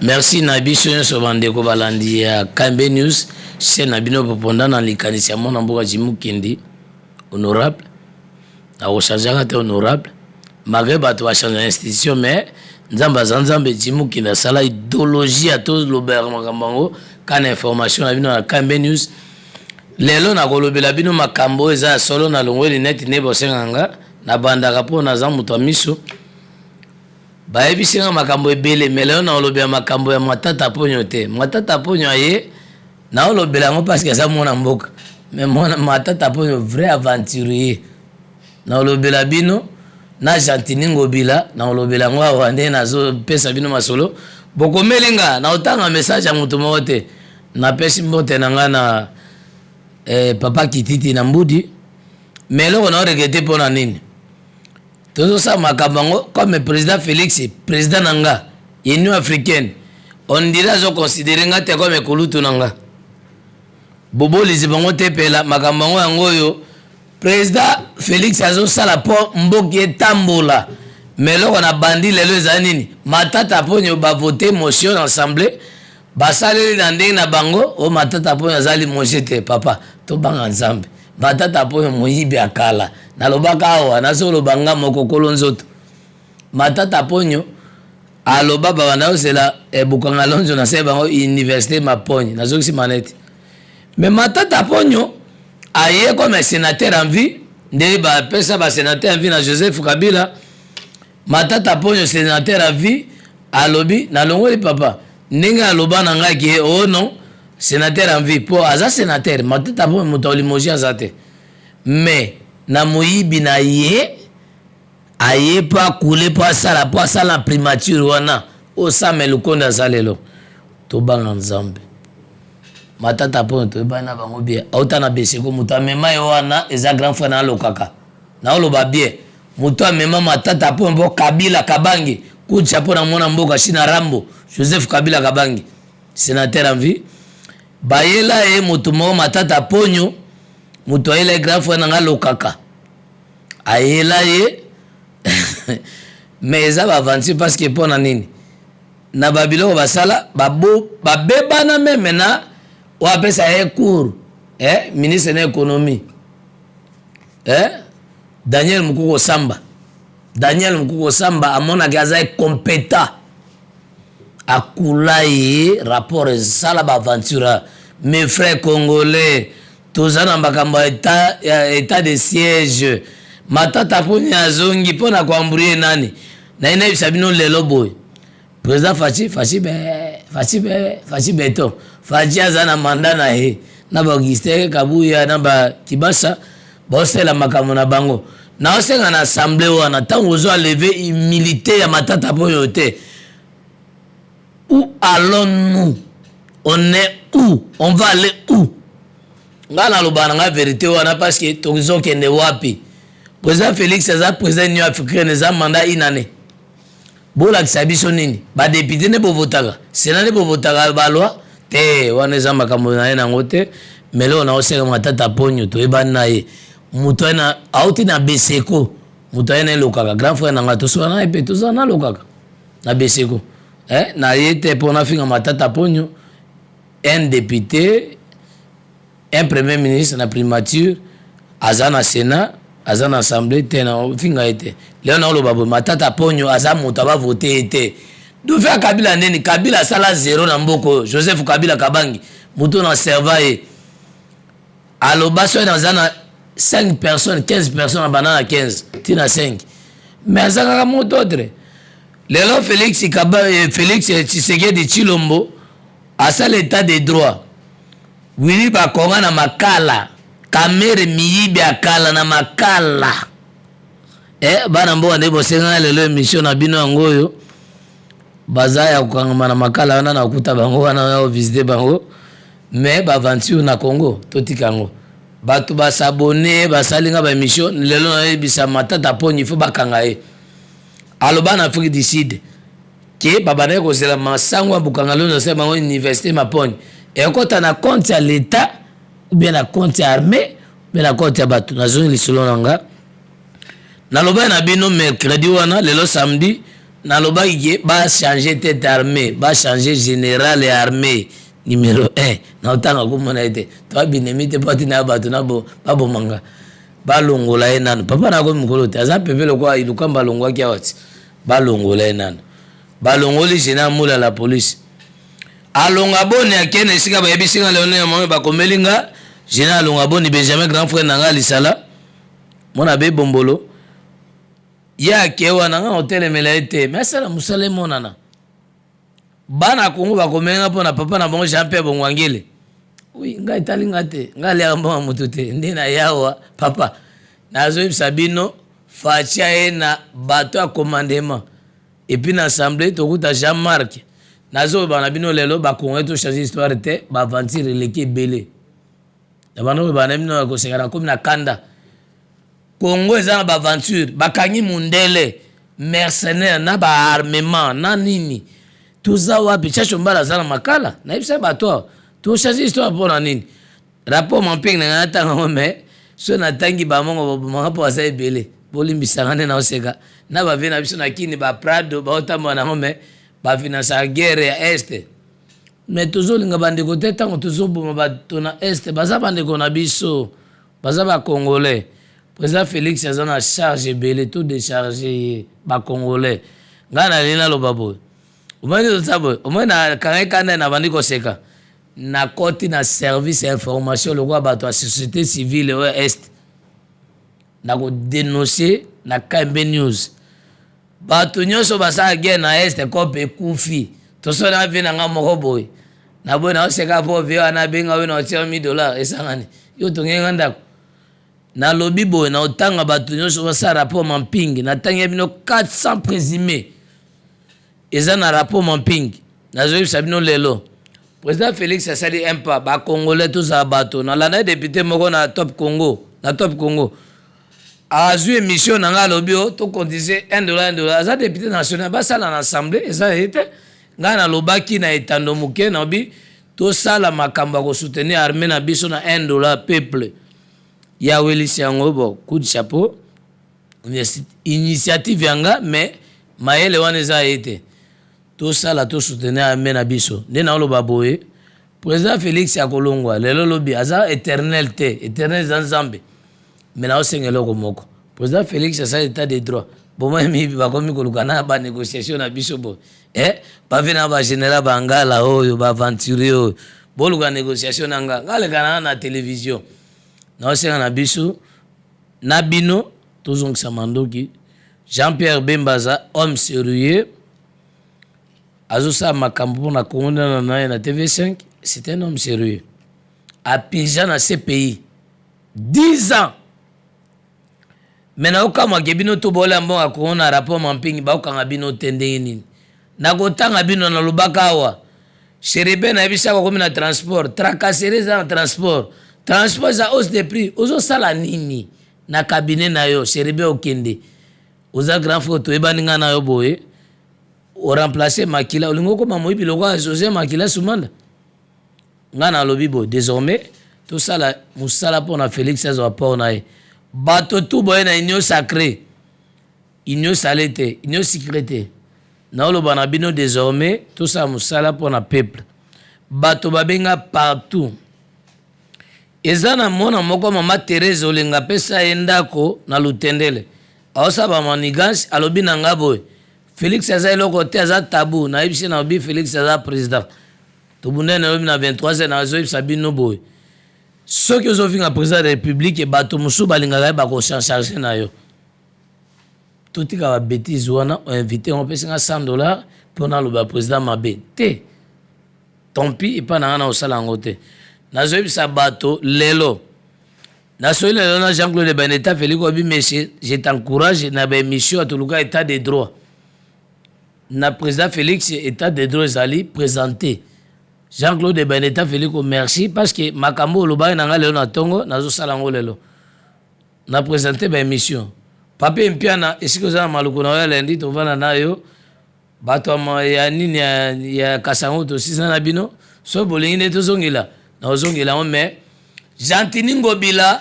Merci na biso nyonso bandeko balandi ya KMB News, chaîne na bino poponda na likanisi ya mwana mboka Jimmy Mukendi, honorable. Nakochangeaka te honorable, malgré bato bachange institution, mais Nzambe aza Nzambe. Jimmy Mukendi asala idéologie ya tolobelaka makambo yango kaka na information na bino na KMB News. Lelo nakolobela bino makambo oyo eza ya solo. Nalongoli neti nde bosengaka nga nabandaka mpo naza moto ya miso. Bayebisi nga makambo ebele, mais lelo nakolobela makambo ya Matata Ponyo te. Matata Ponyo aye, naolobela yango parce que aza mwana mboka, mais mwana Matata Ponyo, vrai aventurier. Naolobela bino na Gentiny Ngobila, naolobela yango awa nde nazopesa bino masolo. Bokomeli nga naotanga message ya moto moko te. Napesi mbote na nga na papa Kititi na Mbudi. Mais eloko naoregretter, mpo na nini tozosala makambo yango comme président Félix, président na nga Union africaine, on dirait azoconsidérer nga te comme ekulutu na nga. Bobolisi bango te pela makambo yango. Yango oyo président Félix azosala mpo mboki etambola. Mais eloko na bandi lelo ezali nini? Matata Ponyo, bavote motion na assemblée, basaleli na ndenge na bango. O Matata Ponyo azali motion te. Papa, tobanga Nzambe. Matata Ponyo moyibi ya kala. Nalobaka awa, nazoloba nga moko kolo nzoto. Matata Ponyo aloba babanda kozela ebukanga lonzo na se bango université Maponye. Nazongisi manete. Mais Matata Ponyo aye comme sénateur en vie, nde bapesa basénateur en vie na Joseph Kabila. Matata Ponyo, sénateur à vie, alobi nalongoli papa ndenge aloba na ngai ke o oh non, sénateur en vie mpo aza sénateur. Matata Ponyo, moto alimogi aza te, mais na moyibi na ye aye mpo akule, mpo asala primature wana. Osama Lukonde aza lelo. Tobanga Nzambe. Matata mpo toyebani na bango bien. Auta na Beseko, moto amema ye wana eza grand frère na alokaka. Naoloba bien, moto amema Matata mpo Kabila Kabangi kutya mpo na mwana mboka China Rambo Joseph Kabila Kabangi, sénateur en vie. Bayela ye moto moko, Matata Ponyo, moto ayela ye grand frère na nga alokaka, ayela ye. Mais eza baaventure, parce que mpo na nini na babiloko basala babebana même na oyo apesa ye cours, ministre na économie, Daniel Mukoko Samba. Daniel Mukoko Samba amonaki aza incompétent, akula ye rapport. Esala baaventure. Mes frères congolais, toza na makambo ya état de siège. Matata mponi azongi mpo na koembrouiller nani? Naye nayebisa bino lelo boye, président Fatshi, Fatshi be, Fatshi be, Fatshi béton. Fatshi aza na mandat na ye na baAugustin Kabuya na bakibasa, baosala makambo na bango. Naosenga na assemblée wana, ntango ozwa lever humilité ya Matata mpo te, où allons-nous? On est où? On va aller où? Ngai naloba na ngai vérité wana, parce que tozokende wapi? Président Félix aza président Union africaine, eza mandat une année. Bolakisa biso nini? Badéputé nde bovotaka, sénat nde bovotaka baloi te. Wana eza makambo na ye nango te. Mais lelo naosenga Matata Ponyo, toyebani na ye, moto auti na Beseko, moto aye na elokaka grand frère na ngai, tosola na ye mpe tozala nalokaka na Beseko, na ye te mpo nafinga Matata Ponyo. Un député, un premier ministre na primature, aza na sénat, aza na assemblée te, na ofinga ye te. Lelo naoloba boye, Matata Ponyo aza moto abavote ye te. Dufe ya Kabila ndeni Kabila asala zéro na mboka oyo. Joseph Kabila Kabangi, moto na serva ye, aloba soki naza na 5 personnes, 15 personnes, abanda na 15 ntina 5, mais aza kaka moto autre. Lelo Félix, Kaba, Félix Tshisekedi Tshilombo asala état de droit. Willy Bakonga na makala, Kamerhe miyibi akala na makala. Bana mboka, nde bosengaka lelo émission na bino yango oyo. Baza ya kokangama na makala wana, nakuta bango wana ya kovisiter bango. Mais baaventure na Congo, totika yango. Bato basabone, basali nga baémission. Lelo nayebisa Matata Ponyo, ifo bakanga ye. Aloba na Afrique du Sud ke babandaki kozela masango ya Bukanga Lonzo, asala bango université Maponye, ekɔta na compte ya l'État ou bien na compte ya armée ou bien na compte ya bato. Nazongi lisolo na nga, nalobaki na bino mercredi wana. Lelo samedi, Nalobaki ke ba changer tete armee, ba changer general ya armee numero 1. Naotanga kombo na ye te. Toa binemi te po atinda ya bato na bo baboma nga. Balongola ye nanu. Papa na akomi mokolo te. Aza pepe lokola Ilukamba alongwaki awa ti. Balongola ye nanu. Balongoli general Mula la police. Alonga boni ake na esika bayebisi nga lelo na mama bakomeli nga general Alonga boni Benjamin grand frère na nga lisala mwana be bombolo ye ake wana nga otelemela ye te me asala mosala emonana bana Kongo bakomeli nga mpo na papa na bango Jean Pierre Bongwangele oui ngai etali nga te ngai aliaka mbongo moto te nde na yawa papa nazoyebisa bino Fatshi aye na bato ya commandement et puis na assemblée tokuta Jean Marc nazoloba na bino lelo ba congolais to changer histoire te ba aventure eleki ebele na bando koloba na bino ya koseka nakomi na kanda Congo eza na ba aventure bakangi mundele mercenaire na ba armement na nini toza wapi Chacho Mbala aza na makala nayebisa bato awa to changer histoire mpo na nini Rapport mamping na ngai natanga yango mais soki natangi ba mongo babomaka mpo baza ebele bolimbisa nga nde naoseka na ba vie na biso na kini ba prado baotambola na yango mais bafinansaka guerre ya est mais tozolinga bandeko te ntango tozoboma bato na est baza bandeko na biso baza ba congolais président Félix aza na charge ebele to décharge ye ba congolais ngai nalingi naloba boye omoni toza boye omoni nakangaki kanda nabandi koseka Nakoti na service ya information lokola bato ya societe civile oyo ya est nako denoncer na KMB news bato nyonso basala guerre na est cope ekufi tosala vie na nga moko boye na boye naoseka mpo vie wana abenga oyo na otia 1000 dollars esangani yo tongeli nga ndako nalobi boye na otanga bato nyonso basala rapport mampingi natangi ya bino 400 présumé Eza na rapport mamping nazoyebisa bino lelo president Felix asali un pas ba congolais tozala bato nalandaki depute moko na top congo na top congo azwi émission na ngai alobi o tokontise 1 dollar 1 dollar aza depute national basala na assemblée eza ye te ngai nalobaki na etando moke nalobi tosala makambo ya kosoutenir armée na biso na 1 dollar peuple ye awelisi yango bo coup de chapeau initiative ya nga mais mayele wana eza ye te tosala to soutenir armée na biso nde naoloba boye président Félix akolongwa lelo lobi aza éternel te éternel eza nzambe mais naosenga eloko moko président Félix asali état de droit bomoi miyibi bakomi koluka na ba négociation na biso boye eh bavi na ba général bangala oyo ba aventurier oyo boluka négociation na nga nga leka na na télévision naosenga na biso na bino tozongisa mandoki Jean Pierre Bemba aza homme serieux azosala makambo mpona Congo nana na ye na TV5 c'est un homme serieux apija na CPI 10 ans me naokamwake bino to bola mbongo ya Congo na rapport mampingi baokanga bino te ndenge nini nakotanga bino nalobaka awa Chérubin nayebisaka okomi na transport tracasserie eza na transport transport eza hausse de prix ozosala nini na cabinet na yo Chérubin okende oza grand frère toyebani ngai na yo boye oremplace makila olingi okoma moyibi lokola José Makila Sumanda ngai nalobi boye désormais tosala mosala mpo na Félix azwa apport na ye bato tu boye na union sacrée Union sale te, union sucree te. Naoloba na bino desormais tosala mosala mpo na peuple. Bato babenga partout. Eza na mwana moko mama Therese Olenga apesa ye ndako na Lutendele. Aosala ba manigance alobi na nga boye. Felix aza eloko te aza tabou. Nayebisi na lobi Felix aza president. Tobundani nalobi na 23 heures nazoyebisa bino boye. Soki ozofinga president ya republique bato mosusu balingaka ye bako s'en charger na yo. Totika ba betise wana o invite ngo opesi nga 100 dollars mpo naloba president mabe te tant pis epai na nga na kosala yango te nazoyebisa bato lelo nasoli lelo na Jean Claude Beneta Felix Obi monsieur je t'encourage na ba émission ya toluka état de droit na président Félix état de droit ezali présenté Jean-Claude Beneta Félix merci parce que makambo olobaki na nga lelo na ntongo nazosala yango lelo Na presente ba emission. Papy Mpiana esika oza na maluku na yo ya lundi tovanda na yo bato ya nini ya, ya Kasango tosisa na bino soki bolingi nde tozongela nakozongela yango mais Gentiny Ngobila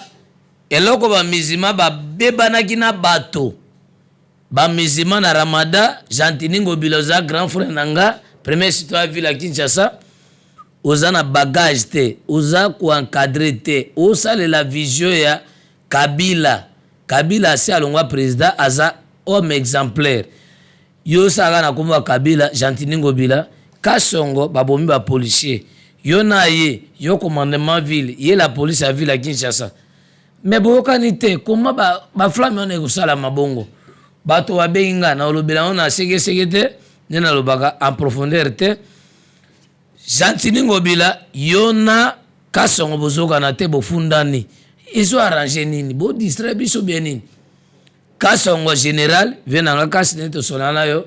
eloko ba musulman babebanaki na bato. Ba musulman na Ramadan, Gentiny Ngobila oza grand frère na nga, premier citoyen ya ville ya Kinshasa, oza na bagage te, oza ko encadrer te, osalela vision ya Kabila. Kabila asi alongwa president, aza homme exemplaire. Yo osalaka na kombo ya Kabila, Gentiny Ngobila, Kasongo babomi ba policiers. Yo na ye, yo commandement ville, ye la police ya ville ya Kinshasa. Mais boyokani te comment ba, ba flamme wana ekosalama bongo? Bato babengi nga na olobela yango na sege sege te, nde nalobaka en profondeur te. Gentiny Ngobila, yo na Kasongo bozokana te, bofundani. Ezo arranger nini? Bo distraire biso bien nini? Kasongo general, vie na nga kasi nde tosona na yo,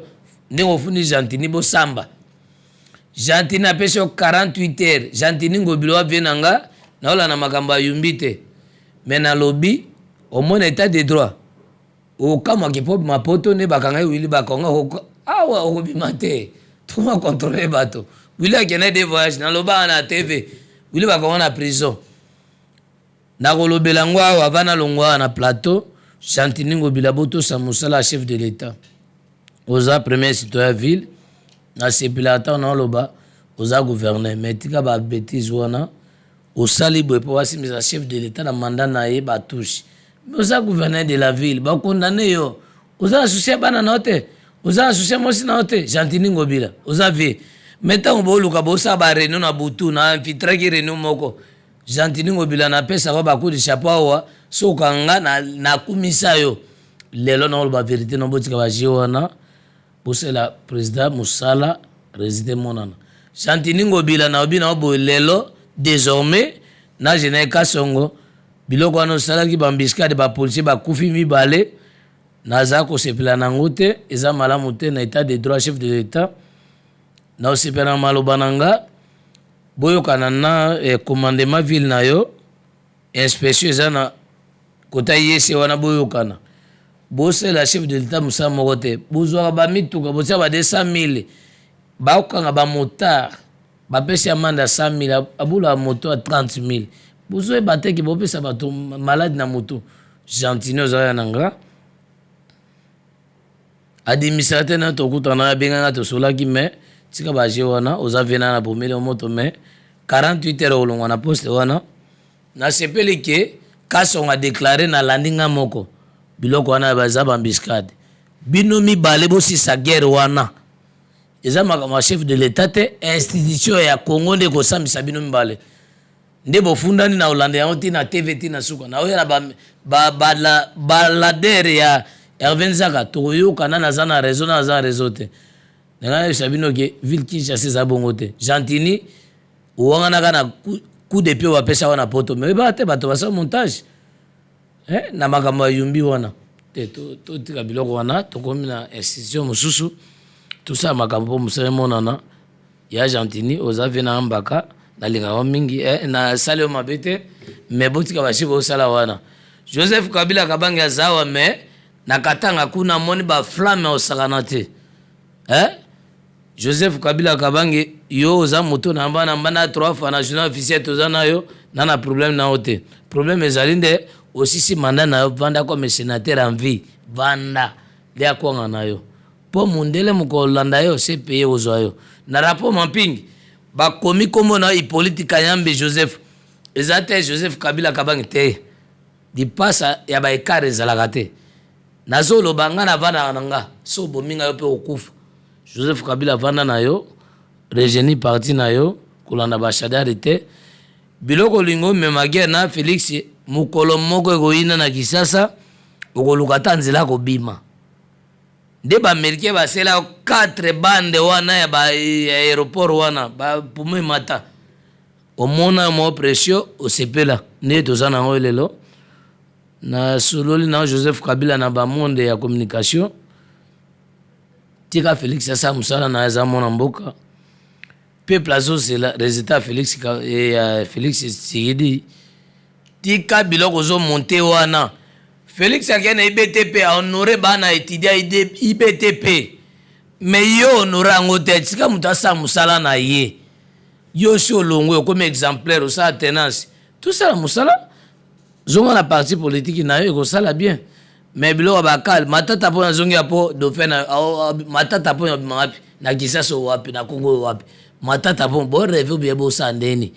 ndenge ofundi Gentiny bosamba. Gentiny apesi yo 48 heures. Gentiny Ngobila wa vie na nga, naolanda makambo ya Yumbi te. Mais nalobi, omona etat de droit. Okamwaki po mapoto nde bakangaki Willy Bakonga, awa okobima te. Tokoma contrôler bato. Willy akendaki de voyage, nalobaka na TV. Willy Bakonga na prison. Nakolobela yango awa avant nalongwa awa na plateau. Gentiny Ngobila, botosa mosala ya chef de l'État. Oza premier citoyen ya ville, nasepelaka ntango naoloba oza gouverneur, mais tika ba bêtise wana. Osali boye po basimbisa chef de l'État na mandat na ye ba touche. Mais oza gouverneur de la ville, ba condamner yo. Oza na souci ya bana na yo te, oza na souci ya mwasi na yo te. Gentiny Ngobila, oza vie. Mais ntango boluka bosala ba réunion na butu, na infiltraki réunion moko. Gentiny Ngobila, napesaka ba coup de chapeau awa, soka nga nakumisa yo. Lelo naoloba vérité, na botika ba jeu wana, bosala président mosala, résultat emonana. Gentiny Ngobila, nayobi na yo boye lelo, désormais na général Kasongo, biloko wana osalaki baembuscade, bapolicier bakufi mibale, naza kosepela nango te, eza malamu te na état de droit. Chef de l'État, na osepela na maloba na nga, boyokana na commandement ville na yo, inspection eza na kota yese wana, boyokana, bosala chef de l'État mosala moko te. Bozwaka bamituka, botia ba 200 000, bakokanga bamotard, bapesi amende ya 100 000, abulaka moto ya 30 000. Bozoyeba te ke bopesa bato maladi na motu. Gentiny, ozala na nga, adimisaka te na tokutana, abenganga, tosolaki, mais tika baje wana. Oza vena na pomeli moto, mais 48 heures olongwa na poste wana. Nasepeli ke Kasongo adéclarer, nalandi nga moko, biloko wana baza baembuscade. Bino mibale bosisa guerre wana, eza makambo ya chef de l'État te. Institution ya Congo nde ekosambisa bino mibale nde bofundani. Na olanda yango ntina TV, ntina suka naoya na baladere ya Herve Nzaka, tokoyokana. Naza na réseau, naza na réseau te. Ndenge nayebisa bino ke ville Kinshasa eza bongo te. Gentiny, owanganaka na coup de pied bapesa wana poto, mais oyebaka te bato basala montage na makambo ya Yumbi wana te. Totika biloko wana, tokomi na institution mosusu, tosala makambo mpo mosala emonana. Ya Gentiny, oza ve na mbaka, nalingaka mingi, nasali yo mabe te, mais botika basi bosala wana. Joseph Kabila Kabange aza awa, mais na Katanga kuna amoni baflamme, osakana te, eh? Joseph Kabila Kabange, yo oza moto na bana mbanda trois fois na journal officiel, toza na yo na problème na yo te. Problème ezali nde osisi mandat na yo, vanda comme sénateur en vie, vanda lia kwanga na yo, mpo mundele mokolo olanda yo cpe kozwa yo na rapport mapping, bakomi nkombo na yo Hippolyte Kayambe Joseph, eza te Joseph Kabila Kabange te. Lipasa ya baekare ezalaka te. Nazoloba nga navandaka na nga, so obomi nga, yo mpe okufa. Joseph Kabila, vanda na yo, rejeuni parti na yo, kolanda bashadari te. Biloko olingi omema guerre na Félix, mokolo moko ekoyina na Kisasa, okoluka ata nzela kobima. Nde baaméricain basela 4 bande wana ya ba aéroport wana, bapuma emata, omona mo pression, osepela nde toza nango lelo. Nasololi na Joseph Kabila na bamonde ya communication. Tika Félix asala mosala na ye, aza mwana mboka. Peuple azozela résultat ya Félix, ya Félix Tshisekedi. Tika biloko ozomonte wana. Félix akei na IBTP, ahonore bana étudiant IBTP, mais yo honore yango te. Tika moto asala mosala na ye. Yo si olongwe, okomi exemplaire, osala tenance, tosala mosala, zonga na parti politique na yo, ekosala bien. Mais biloko ya bakale matata mpo nazongi ya mpo dauphin matata mpo abima wapi na Kinshasa wapi na Congo wapi matata mpo bo reve bien bosala ndeni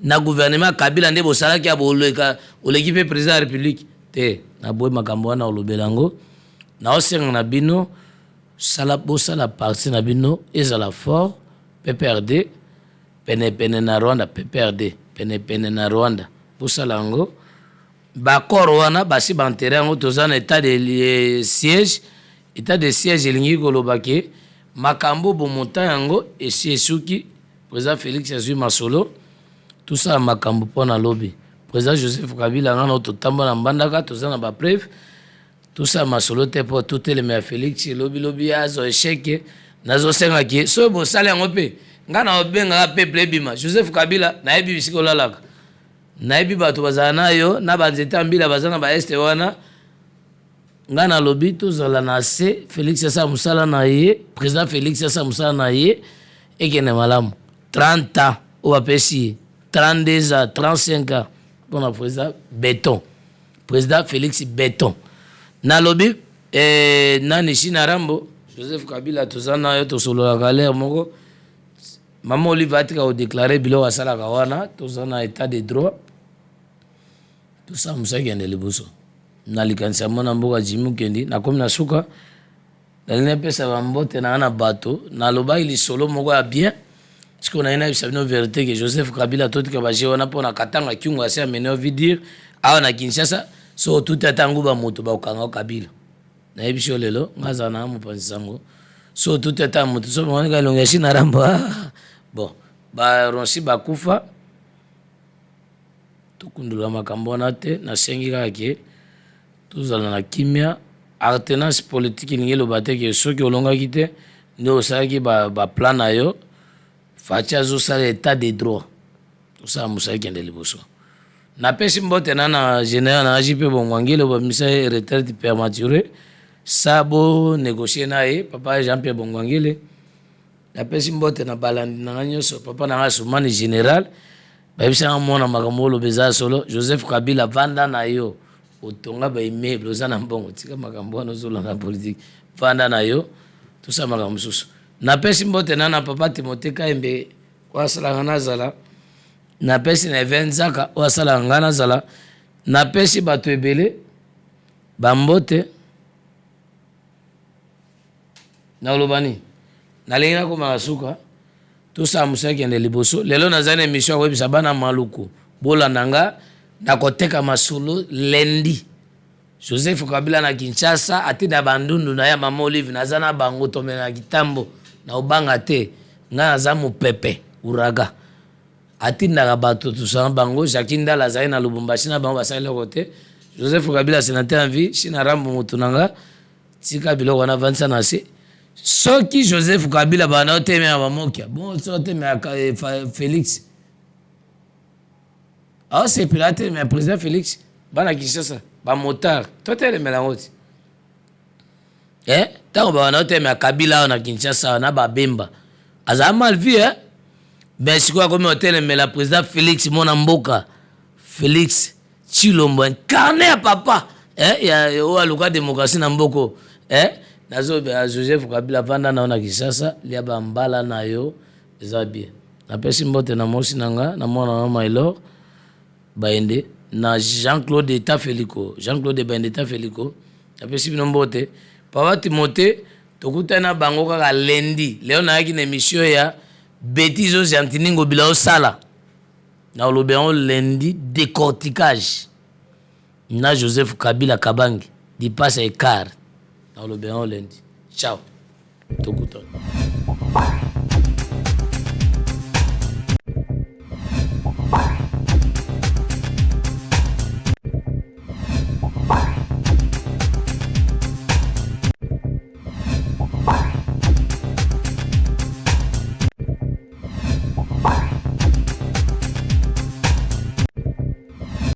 na gouvernement Kabila nde bosalaki ya boleka oleki mpe président ya république te. Naboyi makambo wana olobela yango. Naosenga na bino sala bosala parti na bino ezala fort. PPRD penepene na Rwanda, PPRD penepene na Rwanda, bosala yango. Baaccord wana basi baenterrer yango. Toza na état de siège. État de siège elingi koloba ke makambo bomota yango esi esuki. Président Félix azwi masolo, tosala makambo mpo na lobi. Président Joseph Kabila, nga na totambola na Mbandaka, toza na bapreuve. Tosala masolo te mpo totelema ya Félix elobilobi azwa échec. Nazosengaki soki bosali yango mpe ngai na obengaka peuple ebima. Joseph Kabila, nayebi bisika olalaka, nayebi bato bazala na yo na banzete ya mbila baza na baeste wana. Ngai nalobi tozala na se. Félix asala mosala na ye, président Félix asala mosala na ye, ekende malamu. 30 ans oyo bapesi ye, 32 ans, 35 ans mpona président béton, président Félix béton. Nalobi nani China Rambo, Joseph Kabila, toza na yo, tosololaka lere moko. Mama Olive atika kodéclarer biloko asalaka wana. Toza na état de droit, tosala mosala ekende liboso. Na likanisi ya mwana mboka Jimi Okendi, nakomi na suka. Nalingi napesa bambote na nga na bato. Nalobaki lisolo moko ya bien. Sikoyo naye nayebisa bino vérité ke Joseph Kabila, totika baje wana mpo na Katanga Kyungu asi amene vidire awa na Kinshasa. So otuti ata nguba moto, bakokanga Kabila. Nayebi yo lelo nga azala na mopanzi sango. So otuti ata moto, so bamonika elongi ya China Rambo. Bon, baronsi bakufa, tokundola makambo wana te. Nasengi kaka ke tozala na kimia. Alternance politique elingi eloba te ke soki olongaki te nde osalaki baplan na yo. Fatshi azosala état de droit, tosala mosala ekende liboso. Napesi mbote na général na JP Bongwangile, babimisa ye retraite prématurée, sa bo négocier na ye, papa Jean Pierre Bongwangile. Napesi mbote na balandi na nga nyonso, papa na nga Sumani général, bayebisanga mwana makambo oloba eza solo. Joseph Kabila, vanda na yo, otonga baimmeuble, oza na mbongo, tika makambo wana ozolanda politique, vanda na yo, tosala makambo mosusu. Napesi mbote na papa Timote Kayembe oyo asalaka nazala. Napesi na Even Nzaka oyo asalaka ngai nazala. Napesi bato ebele bambote. Nakoloba nini? Nalingi nakoma na suka. Tosala mosala ekende liboso. Lelo nazali na émission ya koyebisa bana Maluku, bolanda nga, nakoteka masolo lundi. Joseph Kabila na Kinshasa atinda bandundu na ya mama Olive, naza na bango, tomela na kitambo na obanga te. Ngai naza mopepe uraga atindaka bato, tosala bango. Jacques Ndala azali na Lubumbashi na bango, basali eloko te. Joseph Kabila, sénateur en vie, China Rambo, motu na nga, tika biloko wana, vandisa na se. Soki Joseph Kabila bana otemela bamokia bon, soki otemelaka Félix, aosepela atelemela président Félix. Bana Kinshasa, bamotard, totelemela yango ti ntango babanda otelemela Kabila awa na Kinshasa na babemba, azala mal vu eh? Mais sikoyo akomi otelemela président Félix, mwana mboka Félix Tshilombo, incarné ya papa oyo aluka démocratie na mboko. Nazobela Joseph Kabila, vanda na yo na Kinshasa, lia bambala na yo, eza bien. Napesi mbote na mwasi na nga na mwana na Mailor Baende na Jean-Claude Etafeliko, Jean-Claude Baende Etafeliko, napesi bino mbote. Papa Timote, tokutani na bango kaka lundi. Lelo nayaki na émission ya bétise oyo Gentiny Ngobila osala, na olobi yango lundi, décortiquage na Joseph Kabila Kabangi dipasa écart, na olobi yango lundi. Ciao, tokutana.